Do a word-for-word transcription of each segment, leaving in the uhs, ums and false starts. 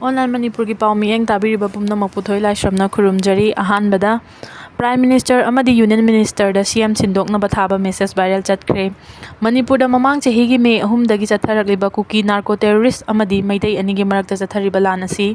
Online ꯃꯅꯤꯄꯨꯔꯒꯤ ꯄꯥꯎ ꯃꯤꯠꯌꯦꯡ ꯇꯥꯕꯤꯔꯤꯕ ꯄꯨꯝꯅꯃꯛꯄꯨ ꯊꯣꯏ ꯂꯥꯏꯁ꯭ꯔꯝꯅ ꯈꯨꯔꯨꯝꯖꯔꯤ꯫ ꯑꯍꯥꯟꯕꯗ, Prime Minister ꯑꯃꯗꯤ Union Minister ꯗ C M ꯁꯤꯟꯗꯣꯛꯅꯕ ꯊꯥꯕ message viral ꯆꯠꯈ꯭ꯔꯦ꯫ ꯃꯅꯤꯄꯨꯔꯗ ꯃꯃꯥꯡ ꯆꯍꯤꯒꯤ ꯃꯦ ꯑꯍꯨꯝꯗꯒꯤ ꯆꯠꯊꯔꯛꯂꯤꯕ ꯀꯨꯀꯤ narco terrorist ꯑꯃꯗꯤ ꯃꯩꯇꯩ ꯑꯅꯤꯒꯤ ꯃꯔꯛꯇ ꯆꯠꯊꯔꯤꯕ ꯂꯥꯟ ꯑꯁꯤ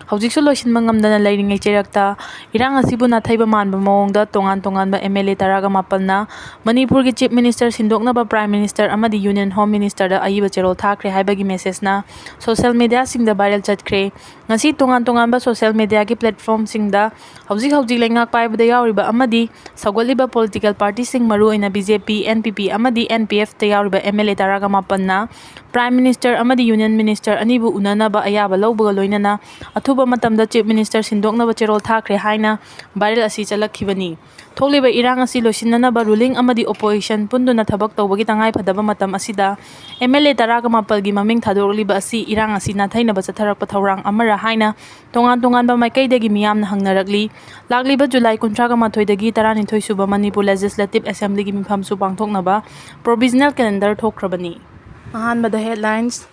ꯍꯧꯖꯤꯛꯁꯨ ꯂꯣꯏꯁꯤꯟꯕ ꯉꯝꯗꯅ ꯂꯩꯔꯤꯉꯩ ꯆꯩꯔꯛꯇ, ꯏꯔꯥꯡ ꯑꯁꯤꯕꯨ ꯅꯥꯊꯩꯕ ꯃꯥꯟꯕ ꯃꯑꯣꯡꯗ ꯇꯣꯉꯥꯟ ꯇꯣꯉꯥꯟꯕ M L A ꯇꯔꯥꯒ ꯃꯥꯄꯜꯅ ꯃꯅꯤꯄꯨꯔꯒꯤ Chief Minister ꯁꯤꯟꯗꯣꯛꯅꯕ Prime Minister ꯑꯃꯗꯤ Union Home Minister ꯗ ꯑꯏꯕ ꯆꯦꯔꯣꯜ ꯊꯥꯈ꯭ꯔꯦ ꯍꯥꯏꯕꯒꯤ message ꯅ social media ꯁꯤꯡꯗ viral ꯆꯠꯈ꯭ꯔꯦ꯫ ꯉꯁꯤ ꯇꯣꯉꯥꯟ ꯇꯣꯉꯥꯟꯕ social media ꯒꯤ platform ꯁꯤꯡꯗ ꯍꯧꯖꯤꯛ ꯍꯧꯖꯤꯛ ꯂꯩꯉꯥꯛ ꯄꯥꯏꯕꯗ ꯌꯥꯎꯔꯤꯕ ꯑꯃꯗꯤ ꯁꯧꯒꯠꯂꯤꯕ political party ꯁꯤꯡ, ꯃꯔꯨꯑꯣꯏꯅ B J P, N P P ꯑꯃꯗꯤ N P F ꯇ ꯌꯥꯎꯔꯤꯕ M L A ꯇꯔꯥꯒ ꯃꯥꯄꯜꯅ Prime Minister ꯑꯃꯗꯤ Union Minister ꯑꯅꯤꯕꯨ ꯎꯅꯅꯕ ꯑꯌꯥꯕ ꯂꯧꯕꯒ ꯂꯣꯏꯅꯅ ꯑꯊꯨꯕ ꯃꯇꯝꯗ Chief Minister ꯁꯤꯟꯗꯣꯛꯅꯕ ꯆꯦꯔꯣꯜ ꯊꯥꯈ꯭ꯔꯦ ꯍꯥꯏꯅ viral ꯑꯁꯤ ꯆꯠꯂꯛꯈꯤꯕꯅꯤ꯫ ꯊꯣꯛꯂꯤꯕ ꯏꯔꯥꯡ ꯑꯁꯤ ꯂꯣꯏꯁꯤꯟꯅꯅꯕ ruling ꯑꯃꯗꯤ opposition ꯄꯨꯟꯗꯨꯅ ꯊꯕꯛ ꯇꯧꯕꯒꯤ ꯇꯉꯥꯏꯐꯗꯕ ꯃꯇꯝ ꯑꯁꯤꯗ M L A ꯇꯔꯥꯒ ꯃꯥꯄꯜꯒꯤ ꯃꯃꯤꯡ ꯊꯥꯗꯣꯔꯛꯂꯤꯕ ꯑꯁꯤ ꯏꯔꯥꯡ ꯑꯁꯤ ꯅꯥꯊꯩꯅꯕ ꯆꯠꯊꯔꯛꯄ ꯊꯧꯔꯥꯡ ꯑꯃꯔ ꯍꯥꯏꯅ ꯇꯣꯉꯥꯟ ꯇꯣꯉꯥꯟꯕ ꯃꯥꯏꯀꯩꯗꯒꯤ ꯃꯤꯌꯥꯝꯅ ꯍꯪꯅꯔꯛꯂꯤ꯫ ꯂꯥꯛꯂꯤꯕ July ꯀꯨꯟꯊ꯭ꯔꯥꯒ ꯃꯥꯊꯣꯏꯗꯒꯤ ꯇꯔꯥꯅꯤꯊꯣꯏ ꯁꯨꯕ ꯃꯅꯤꯄꯨꯔ Legislative Assembly ꯒꯤ ꯃꯤꯐꯝꯁꯨ ꯄꯥꯡꯊꯣꯛꯅꯕ provisional calendar ꯊꯣꯛꯈ꯭ꯔꯕꯅꯤ꯫ ꯑꯍꯥꯟꯕꯗ headlines꯫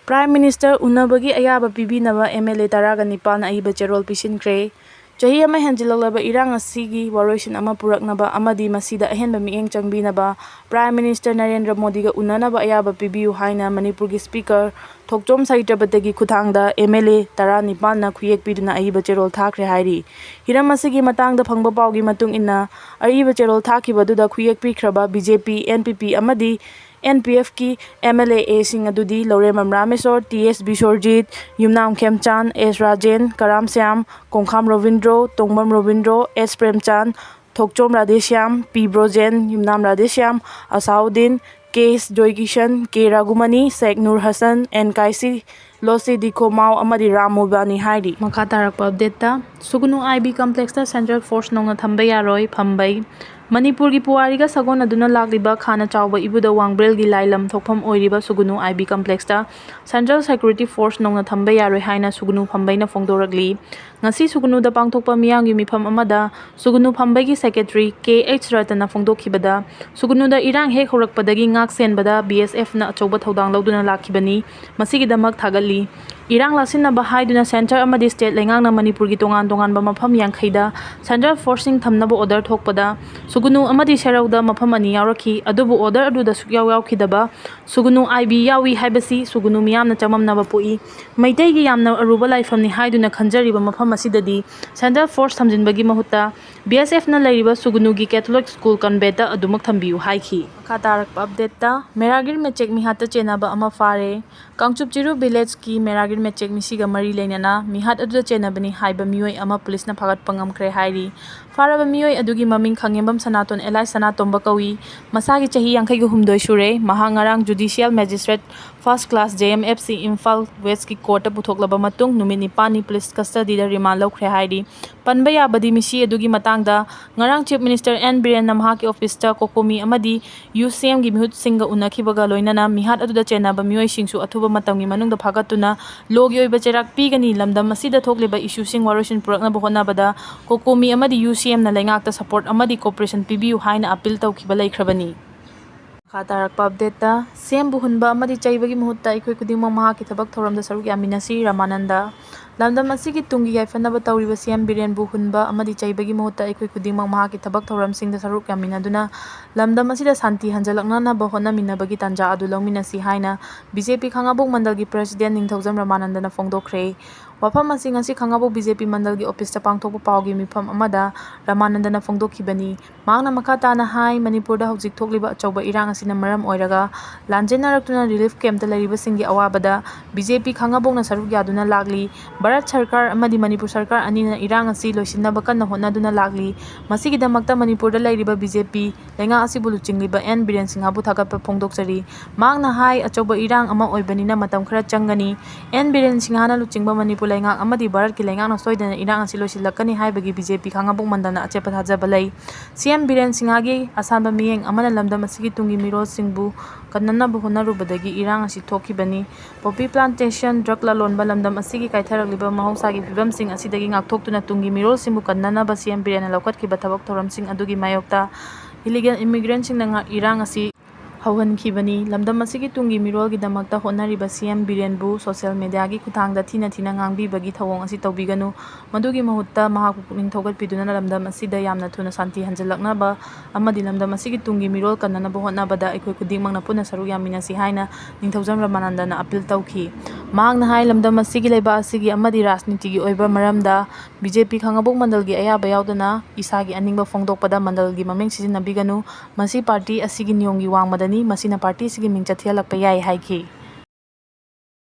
Prime Minister ꯎꯅꯕꯒꯤ ꯑꯌꯥꯕ ꯄꯤꯕꯤꯅꯕ M L A ꯇꯔꯥꯒ ꯅꯤꯄꯥꯜꯅ ꯑꯏꯕ ꯆꯦꯔꯣꯜ ꯄꯤꯁꯤꯟꯈ꯭ꯔꯦ꯫ ꯆꯍꯤ ꯑꯃ ꯍꯦꯟꯖꯤꯜꯂꯛꯂꯕ ꯏꯔꯥꯡ ꯑꯁꯤꯒꯤ ꯋꯥꯔꯣꯏꯁꯤꯟ ꯑꯃ ꯄꯨꯔꯛꯅꯕ ꯑꯃꯗꯤ ꯃꯁꯤꯗ ꯑꯍꯦꯟꯕ ꯃꯤꯠꯌꯦꯡ ꯆꯪꯕꯤꯅꯕ Prime Minister ꯅꯔꯦꯟꯗ꯭ꯔ ꯃꯣꯗꯤꯒ ꯎꯅꯅꯕ ꯑꯌꯥꯕ ꯄꯤꯕꯤꯌꯨ ꯍꯥꯏꯅ ꯃꯅꯤꯄꯨꯔꯒꯤ Speaker ꯊꯣꯛꯆꯣꯝ ꯁꯍꯤꯇ꯭ꯔꯄꯇꯤꯒꯤ ꯈꯨꯠꯊꯥꯡꯗ M L A ꯇꯔꯥꯅꯤꯄꯥꯜꯅ ꯈꯨꯌꯦꯛ ꯄꯤꯗꯨꯅ ꯑꯏꯕ ꯆꯦꯔꯣꯜ ꯊꯥꯈ꯭ꯔꯦ ꯍꯥꯏꯔꯤ꯫ ꯍꯤꯔꯝ ꯑꯁꯤꯒꯤ ꯃꯇꯥꯡꯗ ꯐꯪꯕ ꯄꯥꯎꯒꯤ ꯃꯇꯨꯡ ꯏꯟꯅ, ꯑꯏꯕ ꯆꯦꯔꯣꯜ ꯊꯥꯈꯤꯕ ꯑꯗꯨꯗ ꯈꯨꯌꯦꯛ ꯄꯤꯈ꯭ꯔꯕ B J P, N P P ꯑꯃꯗꯤ N P F ꯀꯤ M L A ꯁꯤꯡ ꯑꯗꯨꯗꯤ ꯂꯧꯔꯦꯝꯕꯝ ꯔꯥꯃꯦꯁꯣꯔ, T S ꯕꯤꯁ꯭ꯋꯔꯖꯤꯠ, ꯌꯨꯝꯅꯥꯝ ꯈꯦꯝꯆꯥꯟ, S ꯔꯥꯖꯦꯟ, ꯀꯔꯥꯝ ꯁ꯭ꯌꯥꯝ, ꯀꯣꯡꯈꯥꯝ ꯔꯣꯕꯤꯟꯗ꯭ꯔꯣ, ꯇꯣꯡꯕꯝ ꯔꯣꯕꯤꯟꯗ꯭ꯔꯣ, S ꯄ꯭ꯔꯦꯝꯆꯥꯟ, ꯊꯣꯛꯆꯣꯝ ꯔꯥꯙꯦꯁ꯭ꯌꯥꯝ, P ꯕ꯭ꯔꯣꯖꯦꯟ, ꯌꯨꯝꯅꯥꯝ ꯔꯥꯙꯦꯁ꯭ꯌꯥꯝ, ꯑꯁꯥꯎꯗꯤꯟ, K ꯖꯣꯏꯀꯤꯁꯟ, K ꯔꯥꯒꯨꯃꯅꯤ, ꯁꯦꯛ ꯅꯨꯔ ꯍꯁꯟ, N ꯀꯥꯏꯁꯤ, ꯂꯣꯁꯤ ꯗꯤꯈꯣꯃꯥꯎ ꯑꯃꯗꯤ ꯔꯥꯝ ꯃꯨꯕꯥꯅꯤ ꯍꯥꯏꯔꯤ꯫ ꯃꯈꯥ ꯇꯥꯔꯛꯄ update ꯇ, ꯁꯨꯒꯨꯅꯨ I B complex ꯇ central force ꯅꯧꯅ ꯊꯝꯕ ꯌꯥꯔꯣꯏ, ꯐꯝꯕꯩ꯫ ꯃꯅꯤꯄꯨꯔꯒꯤ ꯄꯨꯋꯥꯔꯤꯒ ꯁꯥꯒꯣꯟꯅꯗꯨꯅ ꯂꯥꯛꯂꯤꯕ ꯈꯥꯅ ꯆꯥꯎꯕ ꯏꯕꯨꯙꯧ ꯋꯥꯡꯕ꯭ꯔꯦꯜꯒꯤ ꯂꯥꯏꯂꯝ ꯊꯣꯛꯐꯝ ꯑꯣꯏꯔꯤꯕ ꯁꯨꯒꯨꯅꯨ I B complex ꯇ central security force ꯅꯧꯅ ꯊꯝꯕ ꯌꯥꯔꯣꯏ ꯍꯥꯏꯅ ꯁꯨꯒꯨꯅꯨ ꯐꯝꯕꯩꯅ ꯐꯣꯡꯗꯣꯔꯛꯂꯤ꯫ ꯉꯁꯤ ꯁꯨꯒꯨꯅꯨꯗ ꯄꯥꯡꯊꯣꯛꯄ ꯃꯤꯌꯥꯝꯒꯤ ꯃꯤꯐꯝ ꯑꯃꯗ ꯁꯨꯒꯨꯅꯨ ꯐꯝꯕꯩꯒꯤ secretary K H ꯔꯇꯟꯅ ꯐꯣꯡꯗꯣꯛꯈꯤꯕꯗ, ꯁꯨꯒꯨꯅꯨꯗ ꯏꯔꯥꯡ ꯍꯦꯛ ꯍꯧꯔꯛꯄꯗꯒꯤ ꯉꯥꯛ ꯁꯦꯟꯕꯗ B S F ꯅ ꯑꯆꯧꯕ ꯊꯧꯗꯥꯡ ꯂꯧꯗꯨꯅ ꯂꯥꯛꯈꯤꯕꯅꯤ, ꯃꯁꯤꯒꯤꯗꯃꯛ ꯊꯥꯒꯠꯂꯤ꯫ ꯏꯔꯥꯡ ꯂꯥꯛꯁꯤꯟꯅꯕ ꯍꯥꯏꯗꯨꯅ ꯁꯦꯟꯇꯔ ꯑꯃꯗꯤ ꯁ꯭ꯇꯦꯠ ꯂꯩꯉꯥꯛꯅ ꯃꯅꯤꯄꯨꯔꯒꯤ ꯇꯣꯉꯥꯟ ꯇꯣꯉꯥꯟꯕ ꯃꯐꯝ ꯌꯥꯡꯈꯩꯗ ꯁꯦꯟꯇ꯭ꯔꯦꯜ ꯐꯣꯔꯁꯁꯤꯡ ꯊꯝꯅꯕ ꯑꯣꯔꯗꯔ ꯊꯣꯛꯄꯗ ꯁꯨꯒꯨꯅꯨ ꯑꯃꯗꯤ ꯁꯦꯔꯧꯗ ꯃꯐꯝ ꯑꯅꯤ ꯌꯥꯎꯔꯛꯈꯤ꯫ ꯑꯗꯨꯕꯨ ꯑꯣꯔꯗꯔ ꯑꯗꯨꯗ ꯁꯨꯛꯌꯥꯎ ꯌꯥꯎꯈꯤꯗꯕ ꯁꯨꯒꯨꯅꯨ ꯑꯥꯏ ꯕꯤ ꯌꯥꯎꯏ ꯍꯥꯏꯕꯁꯤ ꯁꯨꯒꯨꯅꯨ ꯃꯤꯌꯥꯝꯅ ꯆꯃꯝꯅꯕ ꯄꯣꯛꯏ꯫ ꯃꯩꯇꯩꯒꯤ ꯌꯥꯝꯅ ꯑꯔꯨꯕ ꯂꯥꯏꯐꯝꯅꯤ ꯍꯥꯏꯗꯨꯅ ꯈꯟꯖꯔꯤꯕ ꯃꯐꯝ ꯑꯁꯤꯗꯗꯤ ꯁꯦꯟꯇ꯭ꯔꯦꯜ ꯐꯣꯔꯁ ꯊꯝꯖꯤꯟꯕꯒꯤ ꯃꯍꯨꯠꯇ ꯕꯤ ꯑꯦꯁ ꯑꯦꯐꯅ ꯂꯩꯔꯤꯕ ꯁꯨꯒꯨꯅꯨꯒꯤ ꯀꯦꯊꯣꯂꯤꯛ ꯁ꯭ꯀꯨꯜ ꯀꯟꯚꯦꯟꯠꯇ ꯑꯗꯨꯃꯛ ꯊꯝꯕꯤꯌꯨ ꯍꯥꯏꯈꯤ꯫ ꯃꯈꯥ ꯇꯥꯔꯛꯄ ꯑꯞꯗꯦꯠꯇ ꯃꯦꯔꯥꯒꯤꯔ ꯃꯦꯆꯦꯛ ꯃꯤꯍꯥꯠꯇ ꯆꯦꯟꯅꯕ ꯑꯃ ꯐꯥꯔꯦ꯫ ꯀꯥꯡꯆꯨꯞ ꯆꯤꯔꯨ ꯚꯤꯂꯦꯖꯀꯤ ꯃꯦꯔꯥꯒꯤꯔ ꯃꯦꯆꯦꯛ ꯃꯤꯁꯤꯒ ꯃꯔꯤ ꯂꯩꯅꯅ ꯃꯤꯍꯥꯠ ꯑꯗꯨꯗ ꯆꯦꯟꯅꯕꯅꯤ ꯍꯥꯏꯕ ꯃꯤꯑꯣꯏ ꯑꯃ ꯄꯨꯂꯤꯁꯅ ꯐꯥꯒꯠꯄ ꯉꯝꯈ꯭ꯔꯦ ꯍꯥꯏꯔꯤ꯫ ꯐꯥꯔꯕ ꯃꯤꯑꯣꯏ ꯑꯗꯨꯒꯤ ꯃꯃꯤꯡ ꯈꯥꯉꯦꯝꯕꯝ ꯁꯅꯥꯇꯣꯟ ꯑꯦꯂꯥꯏꯁ ꯁꯅꯥꯇꯣꯝꯕ ꯀꯧꯏ꯫ ꯃꯁꯥꯒꯤ ꯆꯍꯤ ꯌꯥꯡꯈꯩꯒ ꯍꯨꯝꯗꯣꯏ ꯁꯨꯔꯦ꯫ ꯃꯍꯥꯛ ꯉꯔꯥꯡ judicial magistrate first class J M F C Imphal ꯋꯦꯁꯀꯤ ꯀꯣꯔꯠꯇ ꯄꯨꯊꯣꯛꯂꯕ ꯃꯇꯨꯡ ꯅꯨꯃꯤꯠ ꯅꯤꯄꯥꯜꯅꯤ ꯄꯨꯂꯤꯁ ꯀꯁꯇꯗꯤꯗ ꯔꯤꯃꯥꯟ ꯂꯧꯈ꯭ꯔꯦ ꯍꯥꯏꯔꯤ꯫ ꯄꯟꯕ ꯌꯥꯕꯗꯤ ꯃꯤꯁꯤ ꯑꯗꯨꯒꯤ ꯃꯇꯥꯡꯗ ꯉꯔꯥꯡ ꯆꯤꯐ ꯃꯤꯅꯤꯁꯇꯔ ꯑꯦꯟ ꯕꯤꯔꯦꯟꯅ ꯃꯍꯥꯛꯀꯤ ꯑꯣꯐꯤꯁꯇ ꯀꯣꯀꯣꯃꯤ ꯑꯃꯗꯤ ꯌꯨ ꯁꯤ ꯑꯦꯝꯒꯤ ꯃꯤꯍꯨꯠꯁꯤꯡꯒ ꯎꯅꯈꯤꯕꯒ ꯂꯣꯏꯅꯅ ꯃꯤꯍꯥꯠ ꯑꯗꯨꯗ ꯆꯦꯟꯅꯕ ꯃꯤꯑꯣꯏꯁꯤꯡꯁꯨ ꯑꯊꯨꯕ ꯃꯇꯝꯒꯤ ꯃꯅꯨꯡꯗ ꯐꯥꯒꯠꯇꯨꯅ ꯂꯣꯒꯤ ꯑꯣꯏꯕ ꯆꯩꯔꯥꯛ ꯄꯤꯒꯅꯤ꯫ ꯂꯝꯗꯝ ꯑꯁꯤꯗ ꯊꯣꯛꯂꯤꯕ ꯏꯁꯨꯁꯤꯡ ꯋꯥꯔꯣꯏꯁꯤꯟ ꯄꯨꯔꯛꯅꯕ ꯍꯣꯠꯅꯕꯗ ꯀꯣꯀꯣꯃꯤ ꯑꯃꯗꯤ ꯌꯨ ꯁꯤ ꯑꯦꯝꯅ ꯂꯩꯉꯥꯛꯇ ꯁꯄꯣꯔꯠ ꯑꯃꯗꯤ ꯀꯣꯑꯣꯄꯔꯦꯁꯟ ꯄꯤꯕꯤꯌꯨ ꯍꯥꯏꯅ ꯑꯄꯤꯜ ꯇꯧꯈꯤꯕ ꯂꯩꯈ꯭ꯔꯕꯅꯤ꯫ ꯃꯈꯥ ꯇꯥꯔꯛꯄ ꯑꯞꯗꯦꯠꯇ ꯁꯤ ꯑꯦꯝꯕꯨ ꯍꯨꯟꯕ ꯑꯃꯗꯤ ꯆꯩꯕꯒꯤ ꯃꯍꯨꯠꯇ ꯑꯩꯈꯣꯏ ꯈꯨꯗꯤꯡꯃꯛ ꯃꯍꯥꯛꯀꯤ ꯊꯕꯛ ꯊꯧꯔꯝꯗ ꯁꯔꯨꯛ ꯌꯥꯃꯤꯟꯅꯁꯤ, ꯔꯥꯃꯥꯅꯟꯗ꯫ ꯂꯝꯗꯝ ꯑꯁꯤꯒꯤ ꯇꯨꯡꯒꯤ ꯌꯥꯏꯐꯅꯕ ꯇꯧꯔꯤꯕ ꯁꯤ ꯑꯦꯝ ꯕꯤꯔꯦꯟꯕꯨ ꯍꯨꯟꯕ ꯑꯃꯗꯤ ꯆꯩꯕꯒꯤ ꯃꯍꯨꯠꯇ ꯑꯩꯈꯣꯏ ꯈꯨꯗꯤꯡꯃꯛ ꯃꯍꯥꯛꯀꯤ ꯊꯕꯛ ꯊꯧꯔꯝꯁꯤꯡꯗ ꯁꯔꯨꯛ ꯌꯥꯃꯤꯟꯅꯗꯨꯅ ꯂꯝꯗꯝ ꯑꯁꯤꯗ ꯁꯥꯟꯇꯤ ꯍꯟꯖꯤꯜꯂꯛꯅꯅꯕ ꯍꯣꯠꯅꯃꯤꯟꯅꯕꯒꯤ ꯇꯥꯟꯖꯥ ꯑꯗꯨ ꯂꯧꯃꯤꯟꯅꯁꯤ ꯍꯥꯏꯅ ꯕꯤ ꯖꯦ ꯄꯤ ꯈꯥꯉꯕꯣꯛ ꯃꯟꯗꯜꯒꯤ ꯄ꯭ꯔꯦꯁꯤꯗꯦꯟ ꯅꯤꯡꯊꯧꯖꯝ ꯔꯥꯃꯥꯅꯟꯗꯅ ꯐꯣꯡꯗꯣꯛꯈ꯭ꯔꯦ꯫ ꯋꯥꯐꯝ ꯑꯁꯤ ꯉꯁꯤ ꯈꯥꯉꯕꯣꯛ ꯕꯤ ꯖꯦ ꯄꯤ ꯃꯟꯗꯜꯒꯤ ꯑꯣꯐꯤꯁꯇ ꯄꯥꯡꯊꯣꯛꯄ ꯄꯥꯎꯒꯤ ꯃꯤꯐꯝ ꯑꯃꯗ ꯔꯥꯃꯥꯅꯟꯗꯅ ꯐꯣꯡꯗꯣꯛꯈꯤꯕꯅꯤ꯫ ꯃꯍꯥꯛꯅ ꯃꯈꯥ ꯇꯥꯅ ꯍꯥꯏ, ꯃꯅꯤꯄꯨꯔꯗ ꯍꯧꯖꯤꯛ ꯊꯣꯛꯂꯤꯕ ꯑꯆꯧꯕ ꯏꯔꯥꯡ ꯑꯁꯤꯅ ꯃꯔꯝ ꯑꯣꯏꯔꯒ ꯂꯥꯟꯖꯦꯟꯅꯔꯛꯇꯨꯅ ꯔꯤꯂꯤꯐ ꯀꯦꯝꯞꯇ ꯂꯩꯔꯤꯕꯁꯤꯡꯒꯤ ꯑꯋꯥꯕꯗ ꯕꯤ ꯖꯦ ꯄꯤ ꯈꯥꯉꯕꯣꯛꯅ ꯁꯔꯨꯛ ꯌꯥꯗꯨꯅ ꯂꯥꯛꯂꯤ꯫ ꯚꯥꯔꯠ ꯁꯔꯀꯥꯔ ꯑꯃꯗꯤ ꯃꯅꯤꯄꯨꯔ ꯁꯔꯀꯥꯔ ꯑꯅꯤꯅ ꯏꯔꯥꯡ ꯑꯁꯤ ꯂꯣꯏꯁꯤꯟꯅꯕ ꯀꯟꯅ ꯍꯣꯠꯅꯗꯨꯅ ꯂꯥꯛꯂꯤ꯫ ꯃꯁꯤꯒꯤꯗꯃꯛꯇ ꯃꯅꯤꯄꯨꯔꯗ ꯂꯩꯔꯤꯕ ꯕꯤ ꯖꯦ ꯄꯤ ꯂꯩꯉꯥꯛ ꯑꯁꯤꯕꯨ ꯂꯨꯆꯤꯡꯂꯤꯕ ꯑꯦꯟ ꯕꯤꯔꯦꯟ ꯁꯤꯡꯍꯕꯨ ꯊꯥꯒꯠꯄ ꯐꯣꯡꯗꯣꯛꯆꯔꯤ꯫ ꯃꯍꯥꯛꯅ ꯍꯥꯏ, ꯑꯆꯧꯕ ꯏꯔꯥꯡ ꯑꯃ ꯑꯣꯏꯕꯅꯤꯅ ꯃꯇꯝ ꯈꯔ ꯆꯪꯒꯅꯤ꯫ ꯑꯦꯟ ꯕꯤꯔꯦꯟ ꯁꯤꯡꯍꯅ ꯂꯨꯆꯤꯡꯕ ꯃꯅꯤꯄꯨꯔ ꯂꯩꯉꯥꯛ ꯑꯃꯗꯤ ꯚꯥꯔꯠꯀꯤ ꯂꯩꯉꯥꯛꯅ ꯁꯣꯏꯗꯅ ꯏꯔꯥꯡ ꯑꯁꯤ ꯂꯣꯏꯁꯤꯜꯂꯛꯀꯅꯤ ꯍꯥꯏꯕꯒꯤ ꯕꯤ ꯖꯦ ꯄꯤ ꯈꯥꯉꯕꯣꯛ ꯃꯟꯗꯜꯅ ꯑꯆꯦꯠꯄ ꯊꯥꯖꯕ ꯂꯩ꯫ ꯁꯤ ꯑꯦꯝ ꯕꯤꯔꯦꯟ ꯁꯤꯡꯍꯒꯤ ꯑꯁꯥꯟꯕ ꯃꯤꯠꯌꯦꯡ ꯑꯃꯅ ꯂꯝꯗꯝ ꯑꯁꯤꯒꯤ ꯇꯨꯡꯒꯤ ꯃꯤꯔꯣꯜꯁꯤꯡꯕꯨ ꯀꯟꯅꯅꯕ ꯍꯣꯠꯅꯔꯨꯕꯗꯒꯤ ꯏꯔꯥꯡ ꯑꯁꯤ ꯊꯣꯛꯈꯤꯕꯅꯤ꯫ ꯄꯣꯄꯤ ꯄ꯭ꯂꯥꯟꯇꯦꯁꯟ, ꯗ꯭ꯔꯒ ꯂꯂꯣꯟꯕ, ꯂꯝꯗꯝ ꯑꯁꯤꯒꯤ ꯀꯥꯏꯊꯔꯛꯂꯤꯕ ꯃꯍꯧꯁꯥꯒꯤ ꯐꯤꯕꯝꯁꯤꯡ ꯑꯁꯤꯗꯒꯤ ꯉꯥꯛꯊꯣꯛꯇꯨꯅ ꯇꯨꯡꯒꯤ ꯃꯤꯔꯣꯜꯁꯤꯡꯕꯨ ꯀꯟꯅꯅꯕ ꯁꯤ ꯑꯦꯝ ꯕꯤꯔꯦꯟꯅ ꯂꯧꯈꯠꯈꯤꯕ ꯊꯕꯛ ꯊꯧꯔꯝꯁꯤꯡ ꯑꯗꯨꯒꯤ ꯃꯥꯌꯣꯛꯇ ꯏꯂꯤꯒꯦꯜ ꯏꯃꯤꯒ꯭ꯔꯦꯟꯁꯤꯡꯅ ꯉ-, ꯏꯔꯥꯡ ꯑꯁꯤ ꯍꯧꯍꯟꯈꯤꯕꯅꯤ꯫ ꯂꯝꯗꯝ ꯑꯁꯤꯒꯤ ꯇꯨꯡꯒꯤ ꯃꯤꯔꯣꯜꯒꯤꯗꯃꯛꯇ ꯍꯣꯠꯅꯔꯤꯕ ꯁꯤ ꯑꯦꯝ ꯕꯤꯔꯦꯟꯕꯨ ꯁꯣꯁꯤꯌꯦꯜ ꯃꯦꯗꯤꯌꯥꯒꯤ ꯈꯨꯠꯊꯥꯡꯗ ꯊꯤꯅ ꯊꯤꯅ ꯉꯥꯡꯕꯤꯕꯒꯤ ꯊꯧꯑꯣꯡ ꯑꯁꯤ ꯇꯧꯕꯤꯒꯅꯨ꯫ ꯃꯗꯨꯒꯤ ꯃꯍꯨꯠꯇ ꯃꯍꯥꯛꯄꯨ ꯄꯨꯛꯅꯤꯡ ꯊꯧꯒꯠꯄꯤꯗꯨꯅ ꯂꯝꯗꯝ ꯑꯁꯤꯗ ꯌꯥꯝꯅ ꯊꯨꯅ ꯁꯥꯟꯇꯤ ꯍꯟꯖꯤꯜꯂꯛꯅꯕ ꯑꯃꯗꯤ ꯂꯝꯗꯝ ꯑꯁꯤꯒꯤ ꯇꯨꯡꯒꯤ ꯃꯤꯔꯣꯜ ꯀꯟꯅꯅꯕ ꯍꯣꯠꯅꯕꯗ ꯑꯩꯈꯣꯏ ꯈꯨꯗꯤꯡꯃꯛꯅ ꯄꯨꯟꯅ ꯁꯔꯨꯛ ꯌꯥꯃꯤꯟꯅꯁꯤ ꯍꯥꯏꯅ ꯅꯤꯡꯊꯧꯖꯝ ꯔꯃꯥꯅꯟꯗꯅ ꯑꯄꯤꯜ ꯇꯧꯈꯤ꯫ ꯃꯍꯥꯛꯅ ꯍꯥꯏ, ꯂꯝꯗꯝ ꯑꯁꯤꯒꯤ, ꯂꯩꯕꯥꯛ ꯑꯁꯤꯒꯤ ꯑꯃꯗꯤ ꯔꯥꯖꯅꯤꯇꯤꯒꯤ ꯑꯣꯏꯕ ꯃꯔꯝꯗ ꯕꯤ ꯖꯦ ꯄꯤ ꯈꯥꯡꯉꯕꯣꯛ ꯃꯟꯗꯜꯒꯤ ꯑꯌꯥꯕ ꯌꯥꯎꯗꯅ ꯏꯁꯥꯒꯤ ꯑꯅꯤꯡꯕ ꯐꯣꯡꯗꯣꯛꯄꯗ ꯃꯟꯗꯜꯒꯤ ꯃꯃꯤꯡ ꯁꯤꯖꯤꯟꯅꯕꯤꯒꯅꯨ꯫ ꯃꯁꯤ ꯄꯥꯔꯇꯤ ꯑꯁꯤꯒꯤ ꯅꯤꯌꯣꯝꯒꯤ ꯋꯥꯡꯃꯗꯅꯤ꯫ ꯃꯁꯤꯅ ꯄꯥꯔꯇꯤ ꯑꯁꯤꯒꯤ ꯃꯤꯡꯆꯠ ꯊꯤꯍꯜꯂꯛꯄ ꯌꯥꯏ ꯍꯥꯏꯈꯤ꯫